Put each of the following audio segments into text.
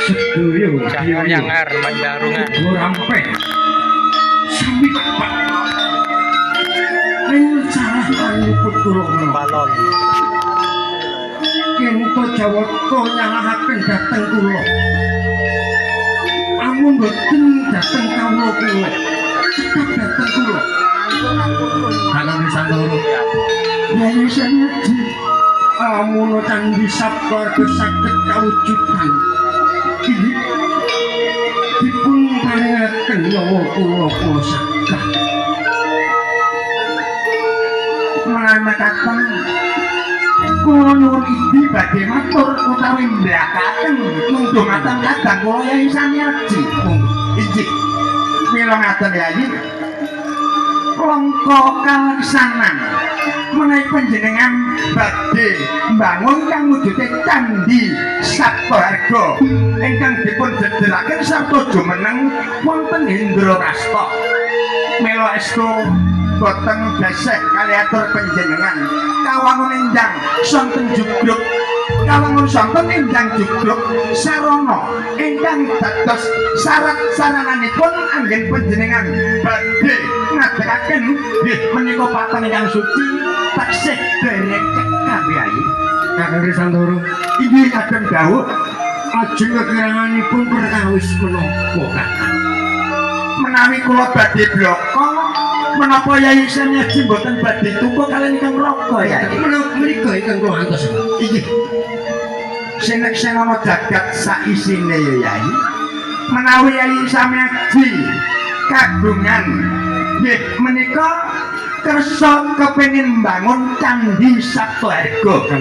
Sedaya Jangar-jangar Mandarungan. Rampeh. Sami tepak. Ning salah anuput kula menapa. Balon. Kento Jawata nyalahaken dhateng kula. Amun boten dhateng kawula kula. Tetep dhateng kula. Kakang Wisantara. Yayi Sanyaji. Amun candhi Saptarga saged kawujudan. Inggih. Dipun paringaken nyawa kula kula sagah. Menawi mekaten kula nyuwun idi badhe matur utawi mblakaken mungdungaken kadang kula Yayi Samiaji. Inggih. Mila ngaten Yayi. Langka kaleksanan menawi panjenengan badhe mbangun kang wujude Candhi Saptaharga ingkang dipun dedelaken sarta jumeneng wonten Indraprasta. Mila estu boten beseh kali atur panjenengan kawangun enjang sonten jugruk kawangun sonten enjang jugruk sarana ingkang dados syarat sarananipun anggen panjenengan badhe ngadegaken nggih menika papan ingkang suci taksih derek cekap Yayi. Kakang Wisantara, Inggih kagem dawuh. Ajeng kekiranganipun perkawis menapa Kakang? Menawi kula badhe bloko menapa Yayi Sanyaji mboten badhe tuku kaliyan ingkang raka Yayi? Menapa menika ingkang kula antos? Inggih. Sineksenana jagat saisine ya Yayi. Menawi Yayi Samiaji kagungan nggih menika kersa kepengin mbangun Candhi Saptaharga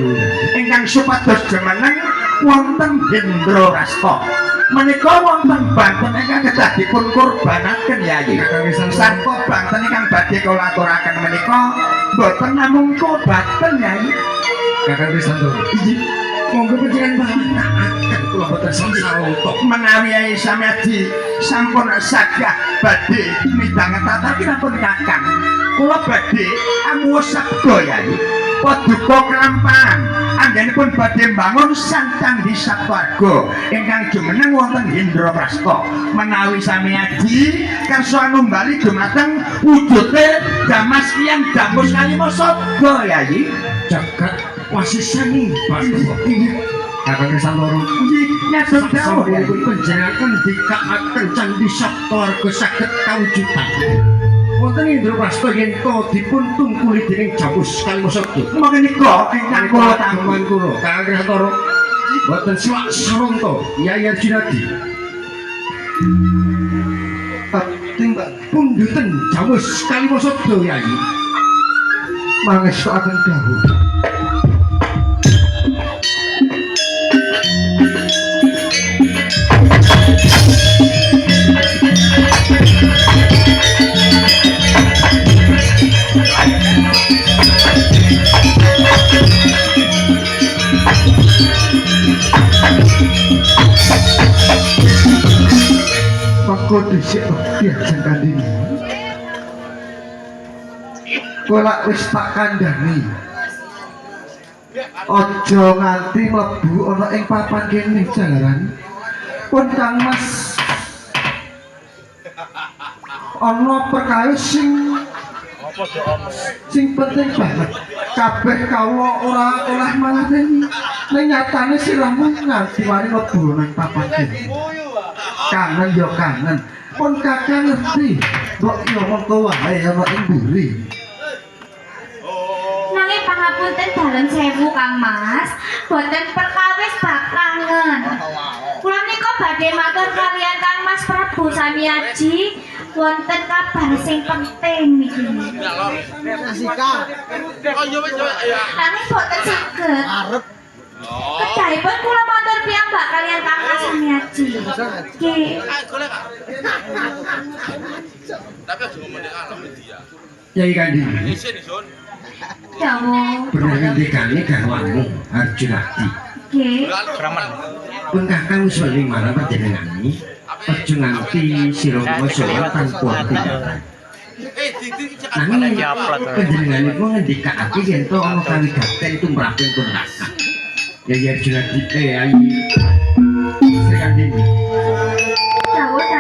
ingkang supados jumeneng wonten Indraprasta. Menika wonten banten ingkang kedah dipun kurbanaken Yayi. Sarta banten ingkang badhe kula aturaken menika boten namung kobaten Yayi. Kakang Wisantara. Inggih. Monggo panjenengan balatakaken kula boten sangsara. Menawi Yayi Samiaji sampun sagah badhe midhangetaken pun Kakang. Kula badhe amuwus sabda Yayi. Paduka kelampahan anggenipun badhe mbangun Sang Candhi Saptaharga ingkang jumeneng wonten Indraprasta. Menawi Samiaji kersa numbali dumateng wujude Damas Kiang Damus Kalima Sabda Yayi. Jagat wasisaning Bathara. Kakang Wisantara. Nggih, nyadong dawuh Yayi. Sasampunipun panjenengan ngendikaaken Candhi Saptaharga saged kawujudan. Wonten Indraprasta yen to dipun tungkuli dening Jamus Kalimasada. Menika ingkang kula kagungan kula Kakang Wisantara boten selak saranta Yayi Arjunadi. Timbang Pundhuten Jamus Kalimasada Yayi. mangestuaken dawuh. Mengko dhisik to diajeng kandhini. Kowe lak wis tak kandhani. Aja nganti mlebu ana ing papan kene jalaran. Pun Kang Mas ana perkawis sing penting banget. Kabeh kawula ora oleh malah ning nyatane sirahmu nganti wani mlebu nang papan kene. Kangen ya kangen. Pun kakang ngerti, mbok ya mengko wae ana ing mburi. Nanging pangapunten dalem sewu Kang Mas, boten perkawis bab kangen. Kula nika badhe matur kaliyan Kang Mas Prabu Samiaji wonten kabar sing penting niki. Nanging boten saged. Kedahipun kula matur piyambak kaliyan Kang Mas Samiaji. Nggih. Yai Kandhini Dawuh. pernah ngendikane garwamu Arjunadi. Nggih. Ramen. Pun kakang wis weling marang panjenengane aja nganti sira sowan tanpa tindakan. Nanging panjenenganipun ngendikake yen to ana kawigaten tumraping pun kakang. Yai Arjunadi Yai